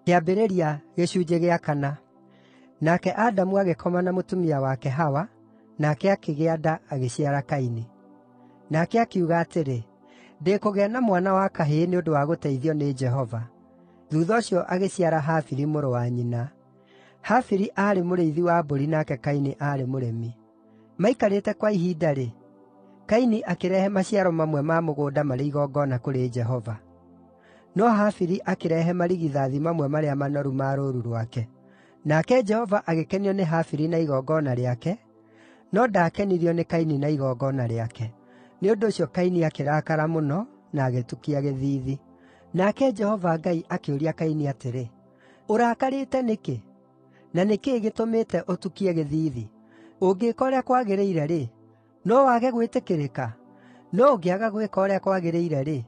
Kĩambĩrĩria gĩcunjĩ gĩa kana. Nake Adamu agĩkoma na mũtumia wake Hawa, nake akĩgĩa nda agĩciara Kaini. Nake akiuga atĩrĩ, “Ndĩkũgĩa na mwana wa kahĩĩ nĩ ũndũ wa gũteithio nĩ Jehova.” Thuutha ũcio agĩciara Habili mũrũ wa nyina. Habili aarĩ mũrĩithi wa mbũri nake Kaini aarĩ mũrĩmi. Maikarĩte kwa ihinda-rĩ, Kaini akĩrehe maciaro mamwe ma mũgũnda marĩ igongona kũrĩ Jehova. No Habili akĩrehe marigithathi mamwe marĩa manoru ma rũũru rwake. Nake Jehova agĩkenio nĩ Habili na igongona rĩake, no ndaakenirio nĩ Kaini na igongona rĩake. Nĩ ũndũ ũcio Kaini akĩrakara mũno na agĩtukia gĩthiithi. Nake Jehova Ngai akĩũria Kaini atĩrĩ, “Ũrakarĩte nĩkĩ? Na nĩ kĩĩ gĩtũmĩte ũtukie gĩthiithi? Ũngĩka ũrĩa kwagĩrĩire-rĩ, no wage gwĩtĩkĩrĩka? No ũngĩaga gwĩka ũrĩa kwagĩrĩire-rĩ,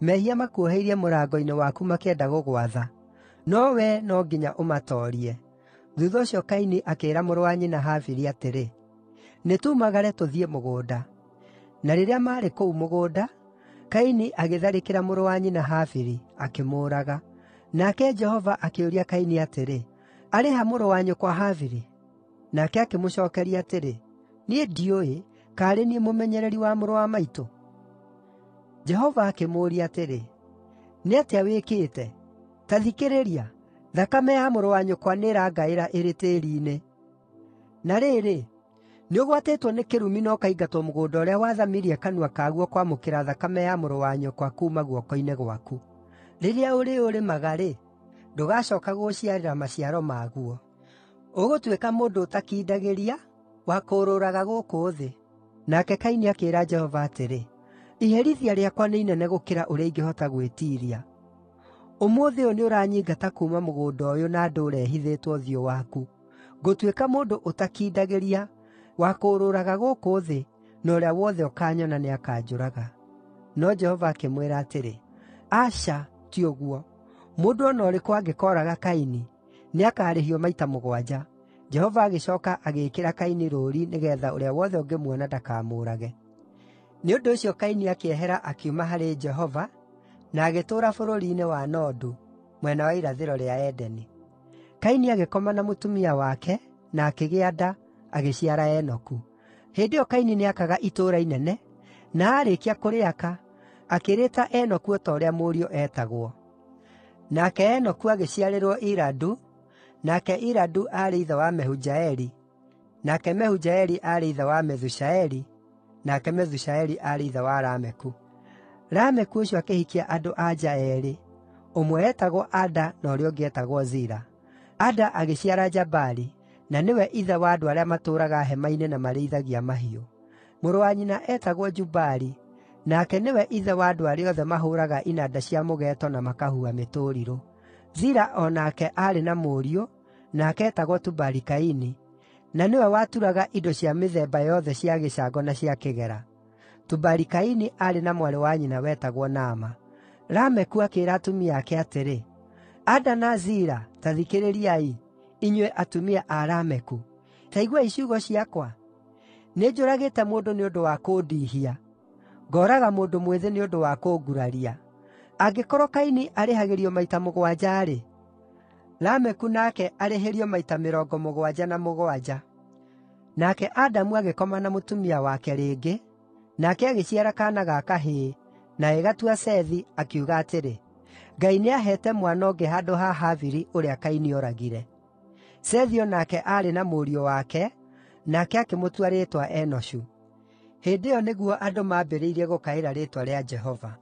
mehia makuoheirie mũrango-inĩ waku makĩenda gũgwatha, no wee no nginya ũmatoorie.” Thuutha ũcio Kaini akĩĩra mũrũ wa nyina Habili atĩrĩ, “Nĩtumagare tũthiĩ mũgũnda.” Na rĩrĩa maarĩ kũu mũgũnda, Kaini agĩtharĩkĩra mũrũ wa nyina Habili, akĩmũũraga. Nake Jehova akĩũria Kaini atĩrĩ, “Arĩ ha mũrũ wa nyũkwa Habili?” Nake akĩmũcookeria atĩrĩ, “Niĩ ndiũĩ, kaarĩ niĩ mũmenyereri wa mũrũ wa maitũ?” Jehova akĩmũũria atĩrĩ, “Nĩ atĩa wĩkĩte? Ta thikĩrĩria, thakame ya mũrũ wa nyũkwa nĩĩrangaĩra ĩrĩ tĩĩri-inĩ. Na rĩrĩ, nĩũgwatĩtwo nĩ kĩrumi na ũkaingatwo mũgũnda ũrĩa wathamirie kanua kaguo kwamũkĩra thakame ya mũrũ wa nyũkwa kuuma guoko-inĩ gwaku. Rĩrĩa ũrĩũrĩmaga-rĩ, ndũgacooka gũgũciarĩra maciaro maguo. Ũgũtuĩka mũndũ ũtakindagĩria, wa kũũrũraga gũkũ thĩ.” Nake Kaini akĩĩra Jehova atĩrĩ, “Iherithia rĩakwa nĩ inene gũkĩra ũrĩa ingĩhota gwĩtiiria. Ũmũthĩ ũyũ nĩũranyingata kuuma mũgũnda ũyũ na ndũũre hithĩtwo ũthiũ waku. Ngũtuĩka mũndũ ũtakindagĩria, wa kũũrũraga gũkũ thĩ, na ũrĩa wothe ũkaanyona nĩakanjũraga.” No Jehova akĩmwĩra atĩrĩ, “Aca, ti ũguo! Mũndũ o na ũrĩkũ angĩkooraga Kaini, nĩakarĩhio maita mũgwanja.” Jehova agĩcooka agĩĩkĩra Kaini rũũri nĩgeetha ũrĩa wothe ũngĩmuona ndakamũũrage. Nĩ ũndũ ũcio Kaini akĩehera akiuma harĩ Jehova na agĩtũũra bũrũri-inĩ wa Nodu, mwena wa irathĩro rĩa Edeni. Kaini agĩkoma na mũtumia wake na akĩgĩa nda, agĩciara Enoku. Hĩndĩ ĩyo Kaini nĩakaga itũũra inene, na aarĩkia kũrĩaka, akĩrĩĩta Enoku o ta ũrĩa mũriũ eetagwo. Nake Enoku agĩciarĩrwo Iradu, nake Iradu aarĩ ithe wa Mehujaeli, nake Mehujaeli aarĩ ithe wa Methushaeli, nake Methushaeli aarĩ ithe wa Lameku. Lameku ũcio akĩhikia andũ-a-nja eerĩ, ũmwe eetagwo Ada na ũrĩa ũngĩ eetagwo Zila. Ada agĩciara Jabali, na nĩwe ithe wa andũ arĩa matũũraga hema-inĩ na marĩithagia mahiũ. Mũrũ wa nyina eetagwo Jubali, nake nĩwe ithe wa andũ arĩa othe mahũũraga inanda cia mũgeeto na makahuha mĩtũrirũ. Zila o nake aarĩ na mũriũ, nake eetagwo Tubali-Kaini, na nĩwe waturaga indo cia mĩthemba yothe cia gĩcango na cia kĩgera. Tubali-Kaini aarĩ na mwarĩ wa nyina wetagwo Naama. Lameku akĩĩra atumia ake atĩrĩ, “Ada na Zila, ta thikĩrĩriai, inyuĩ atumia a Lameku; ta iguai ciugo ciakwa. Nĩnjũragĩte mũndũ nĩ ũndũ wa kũndiihia, ngooraga mũndũ mwĩthĩ nĩ ũndũ wa kũnguraria. Angĩkorwo Kaini arĩhagĩrio maita mũgwanja-rĩ, Lameku nake arĩhĩrio maita 77.” Nake Adamu agĩkoma na mũtumia wake rĩngĩ, nake agĩciara kaana ga kahĩĩ, na agĩgatua Sethi, akiuga atĩrĩ, “Ngai nĩaheete mwana ũngĩ handũ ha Habili ũrĩa Kaini ooragire.” Sethi o nake aarĩ na mũriũ wake, nake akĩmũtua rĩĩtwa Enoshu. Hĩndĩ ĩyo nĩguo andũ mambĩrĩirie gũkaĩra rĩĩtwa rĩa Jehova.